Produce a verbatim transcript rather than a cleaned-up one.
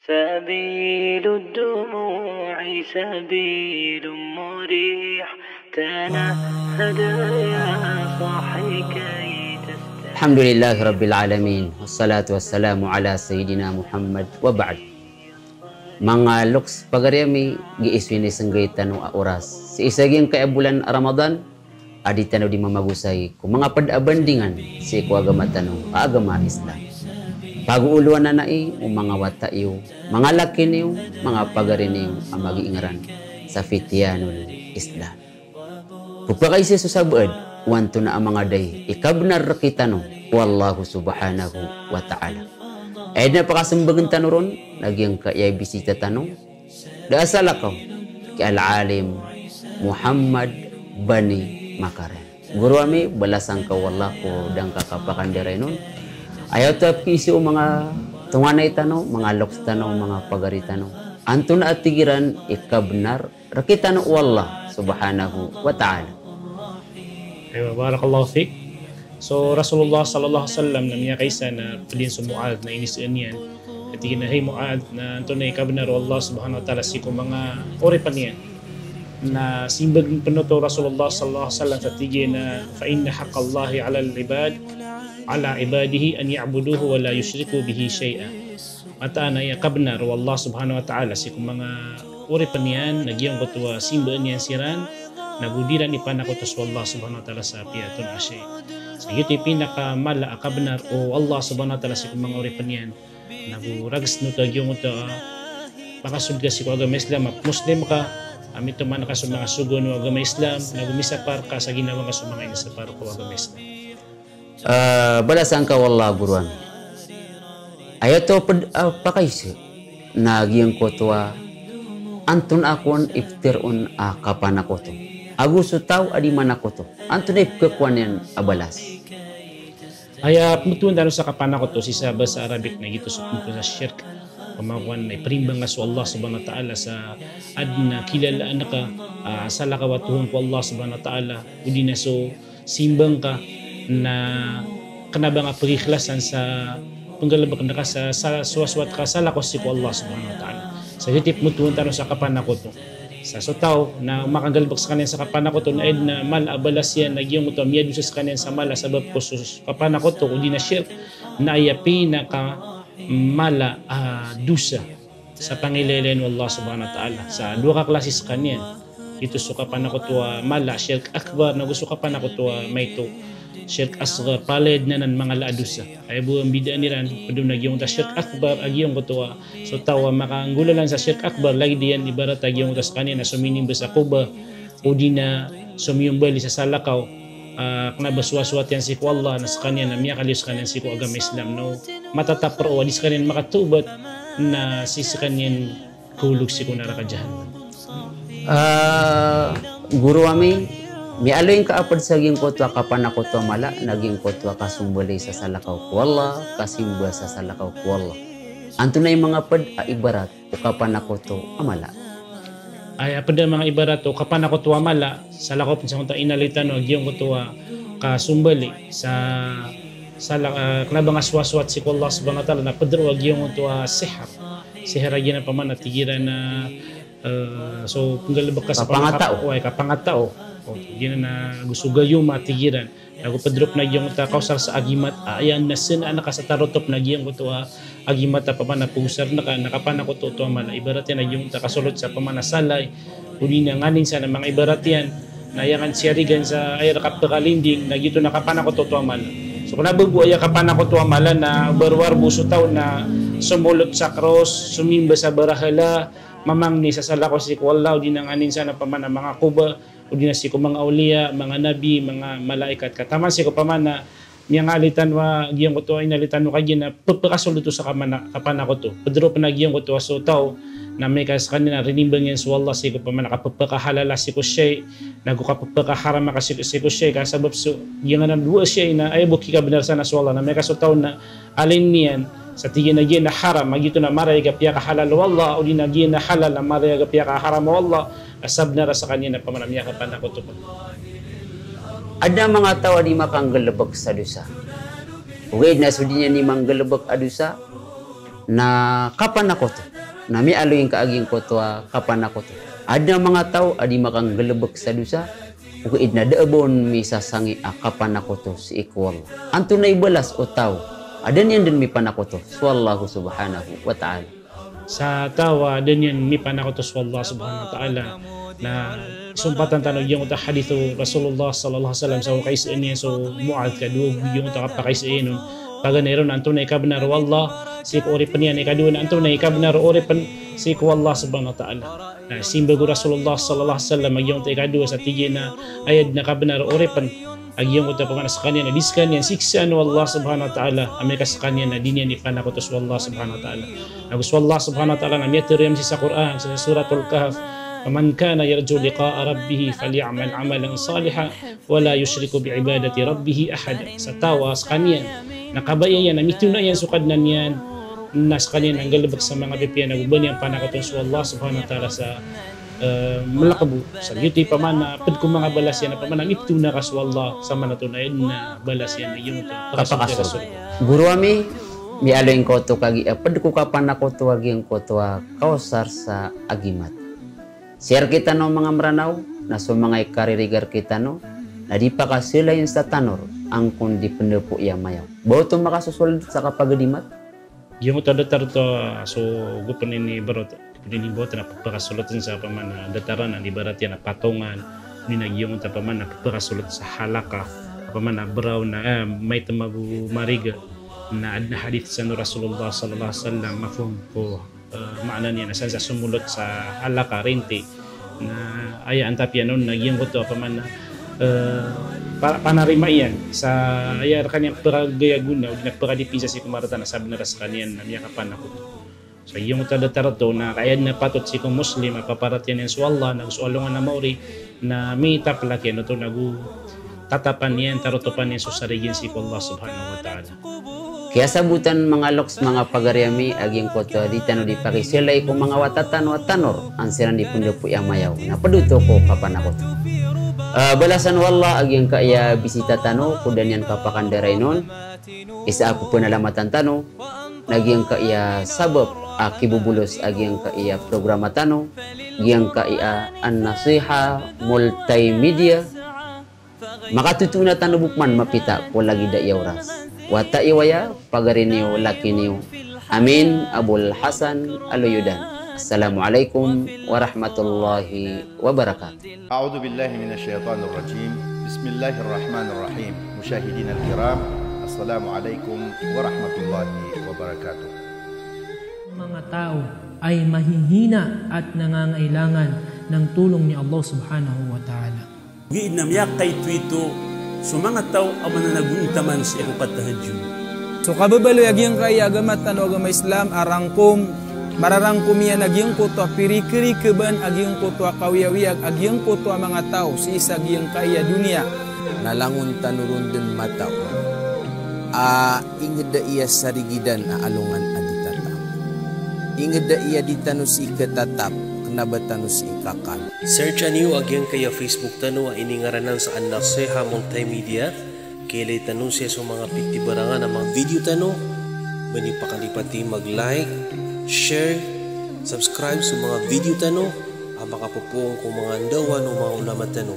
سبيل الدموع سبيل مريح، تنهد يا صاحي كي تستريح. الحمد لله رب العالمين، والصلاة والسلام على سيدنا محمد وبعد. Manga loks pagari ami, gii so inisenggay tano a oras sii sa giyangkai a bolan a Ramadan, a di tano di mamagosay ko manga ped a bandingan sii ko agama tano a agama Islam. Pagoolowan anan i o manga wata iyo, manga laki niyo, manga pagari niyo a magiingeran sa fitiyanul Islam. Pepakaiza so sabaad o antonaa a manga da i kabenar rekitano o Allah Subhanahu wa Ta'ala. Aya den a pakasembegen tano ron na giyangkai a bisita tano, da a salakaw ki Al-Alim Muhammad Bani Makarim. Goro ami, balasan ka o Allah ko da ngka kapakandarai non. Aya oto a pekiisa o manga tonganay tano, manga loks tano, manga pagari tano, antonaa, tig iran, i kabenar rekitano o Allah Subhanahu wa Ta'ala. Aywa, barakallahu fik. So, Rasulullah sallallahu alaihi wasallam na miyakaisa na ped iyan so Muadh na inisaan iyan. Tig iyan a, "Hay Muadh, na antonaa i kabenar o Allah Subhanahu wa Ta'ala sii ko manga oripen iyan?" Na simbag pen oto o Rasulullah sallallahu alaihi wasallam sa tig iyan a, "Fa inna haqqallahi alal ibad, ala ibadihi an ya'buduhu wa la yushriku bihi shay'a." Mataan a aya kabenar o Allah Subhanahu wa Ta'ala sii ko manga oripen iyan na giyangkoto a simbaan iyan siran, nago di iran ipanakoto so Allah Subhanahu wa Ta'ala sa piya antonaa a shay. Sa giyoto i pinakamala a kabenar o Allah Subhanahu wa Ta'ala sii ko manga oripen iyan. Nago rages oto a giyangkoto a pakasold ka sii ko agama Islam, a Muslim ka, a mitoman ka so manga sogoan o agama Islam, nago misapar ka sa ginawa ngka so manga inisapar ko agama Islam. Ah, balasan ka o Allah, goro ami. Aya oto ped a pakaisa na giyangkoto a antonaa kon i peteroon a kapanakoto. Ago so taw a di manakoto, antonaa i pekekowa niyan a balas? Aya pembetowan tano sa kapanakoto sii sa basa Arabic na giyoto so pembetowan sa shirk. Pamakowan na iperimbang ka so Allah Subhanahu wa Ta'ala sa aden a kilalaan ka, ah, salakaw a tohan ko Allah Subhanahu wa Ta'ala, odi na so simbang ka na kena ba nga pagikhlasan sa penggalebek na ka sa, sa sowasowat ka salakaw sii ko Allah Subhanahu wa Ta'ala. Sa giyoto i pembetowan tano sa kapanakoto. Sa so taw na makanggalebek sekaniyan sa kapanakoto na aya den a mala a balas iyan na giyangkoto a miyadosa sekaniyan sa mala sabap ko so kapanakoto odi na shirk, na aya pinakamala a dosa sa pangilaylayin o Allah Subhanahu wa Ta'ala. Sa dowa ka klasi sekaniyan. Giyoto so kapanakoto a mala, shirk akbar, nago so kapanakoto a maito, shirk asghar, palaya den anan mangala a dosa. Aya bo a mbidaan iran, ped on a giyangkoto a shirk akbar a giyangkoto a so taw a makanggolalan sa shirk akbar, lagid iyan ibarat a giyangkoto a sekaniyan a sominimba sa koba, odi na somiyombali sa salakaw, ah, kena ba sowasowat iyan sii ko Allah, na sekaniyan na miyakaliyo sekaniyan sii ko agama Islam, no matataper o a di sekaniyan makatawbat, na sii sekaniyan kaolog sii ko naraka jahannam. Ah, goro ami, miyaaloy ngka a ped sa giyangkoto a kapanakoto a mala na giyangkoto a kasombali sa salakaw ko Allah, kasimba sa salakaw ko Allah. Antonaa i manga ped a ibarat o kapanakoto a mala? Aya ped a manga ibarat o kapanakoto a mala, salakaw pen sangkoto a inaloy tano a giyangkoto a kasombali sa sala-, ah, kena ba nga sowasowat sii ko Allah Subhanahu wa Ta'ala, na peder o a giyangkoto a sihir. Sihir a giyanan pamana tig iran a, eh, so penggalebek ka sa kapangataw. Pamana kap-, oway, kapangataw. O, tig iran a go so gayoma tig iran. Nago peder o pen a giyangkoto a kaosar sa agimat, a, aya na senaan ka sa tarotop na giyangkoto a agimat a pamana pegosaren ka, na kapanakoto oto a mala. Ibarat iyan a giyangkoto a kasolot sa pamana salay, odi na nganin sa na manga ibarat iyan, na aya ngan siyarigan sa aya reka pekalinding, na giyoto na kapanakoto oto a mala. So kena ba bo aya kapanakoto a mala na barowar bo so taw na somolot sa kros, somimba sa barahala, mamangni sa salakaw sii ko Allah, odi na nganin sa na pamana manga koba, odi na sii ko manga awliya, manga nabi, manga malaikat. Ka taman sii ko pamana miyangaaloy tano a giyangkoto a inaloy tano kagiya na pepakasold oto sa kamana-, kapanakoto. Peder o pen a giyangkoto a so taw na amay ka sekaniyan na rinimbang iyan so Allah sii ko pamana kapepakahalala sii ko shay, nago kapepakaharama ka sii, sii ko shay, ka sabap so giyanan a dowa shay na aya bo kikabenar sana so Allah, na amay ka so taw na aloyn iyan sa tig iyan a giyanan a haram a giyoto na marayag a piyakahalal o Allah, odi na giyanan a halal a marayag a piyakaharam o Allah, na sabenar a sekaniyan na pamana miyakapanakoto pen. Aden a manga taw a di makanggalebek sa dosa. Ogaid na so di niyan di manggalebek a dosa, na kapanakoto. Na miyaaloy ngka a giyangkoto a kapanakoto. Adn a manga taw a di makanggalbk sa dosa, ogaid na da a ba on misasangi a kapanakoto sii ko Allah. Antonaa i balas o taw a da niyan dn mipanakoto so Allah subhanahu wa ta'ala? Sa taw a da niyan mipanakoto so Allah subhanahu wa ta'ala, na isompatan tano giyangkoto a hadith o Rasulullah sallallahu alaihi wasallam sa kaiza niyan so Muadh, ka dowa giyangkoto a kapakaiza iyan on. Paganay ron antonaa i kabnar o Allah sii ko oripn iyan, ikadowa na antonaa i kabnar o oripn sii ko Allah subhanahu wa ta'ala. Na simbag o Rasulullah sallallahu alaihi wasallam a giyangkoto a ikadowa sa tig iyan a aya dn a kabnar o oripn a giyangkoto a pman a skaniyan a di skaniyan siksaan o Allah subhanahu wa ta'ala, amay ka skaniyan na di niyan ipanakoto so Allah subhanahu wa ta'ala. Ago so Allah subhanahu wa ta'ala na miyatharo iyan sii sa Qur'an, sa Suratul Kahf, "Faman kana yarju liqa'a rabbih falya'mal 'amalan salihan wa la yushrik bi'ibadati rabbih ahada." Sa taw a skaniyan na kabaya iyan a mitona iyan so Kadnan iyan, na skaniyan a nggalbk sa manga pipiya iyan ago ba niyan panakoton so Allah subhanahu wa ta'ala sa eh, mlakbo. Sa giyoto i pman a pd ko manga balas iyan a pman a miptona ka so Allah, sa maana oto na aya dn a balas iyan a giyangkoto a kapakasorga. Goro ami, miyaaloy ngka oto kagiya pd ko kapanakoto a giyangkoto a kaosar sa agimat. Sii rktano manga Mranaw, na so manga ikaririga rktano na di pakasalayn sa tanor angkon di pndapo i a mayaw. Ba oto makasosold sa kapagadimat? Giyangkoto a datar oto, ah, so go pn ini barot, pn ini barot na pphakasolotn sa pman a datar a, ibarat iyan a patongan, odi na giyangkoto a pman a pphakasolot sa halaka, a pman a braw na, eh, maitm ago mariga, na adn a hadith san o Rasulullah sallallahu alaihi wasallam, mafhum ko, eh, maana niyan na san sa somolot sa halaka, rinti, na aya antap iyan on na giyangkoto a pman a, eh, pa-, panarima iyan sa aya rkaniyan pkagaya gona odi na pkadipinsa sii ko marata na sabnar a skaniyan na miyakapanakoto. Sa giyangkoto a datar oto na aya dn a patot sii ko Muslim a paparatiyayaan iyan so Allah na go so alongan a maori na mitaplak iyan oto na go tatapan iyan, tarotopan iyan so sarigi iyan sii ko Allah subhanahu wa ta'ala. Kiyasabotan manga loks, manga pagari ami, a giyangkoto a di tano di pakisalay ko manga wata tano a tanor, an siran di pndapo i a mayaw. Na pd oto ko kapanakoto. Ah, balasan o Allah a giyangkaya bisita tano ko da niyan kapakandarain on. Isa a pphanalamatan tano, na giyangkaya sabap a kibobolos a giyangkaya programa tano, giyangkaya An-Nasiha Multimedia. Makatotoon a tano bo pman mapita ko lagid a aya oras. Wata iyo aya, pagari niyo, laki niyo, Amin Abul Hasan Aloyodan. Assalamu alaikum warahmatullahi wabarakatuh. A'udhu billahi minash shaitanir rajim. Bismillahir rahmanir rahim. Mushahidinal kiram, assalamu alaikum warahmatullahi wabarakatuh. Manga tao ay mahihina at nangangailangan ng tulong ni Allah Subhanahu wa Ta'ala. Giya na miyakaitoito so manga taw a mananagontaman sii ko katahajud. So kababaloy a giyangkaya agama tano a agama Islam a rangkom, mararangkom iyan a giyangkoto a pirikirikeban, a giyangkoto a kawiyawiyag, a giyangkoto a manga taw sii sa giyangkaya doniya. Na langon tano ron dn mataw a ingd a aya sarigidan a alongan a di tatap. Ingd a aya di tano sii ktatap, kna ba tano sii kakal. Searcha niyo a giyangkaya Facebook tano a iningaranan sa An-Nasiha Multimedia. Kailay tano sii so manga pitibarangan a manga video tano. Ba niyo pakalipati mag-like, share, subscribe so manga video tano a makapopoon ko manga ndawan o manga ulama tano.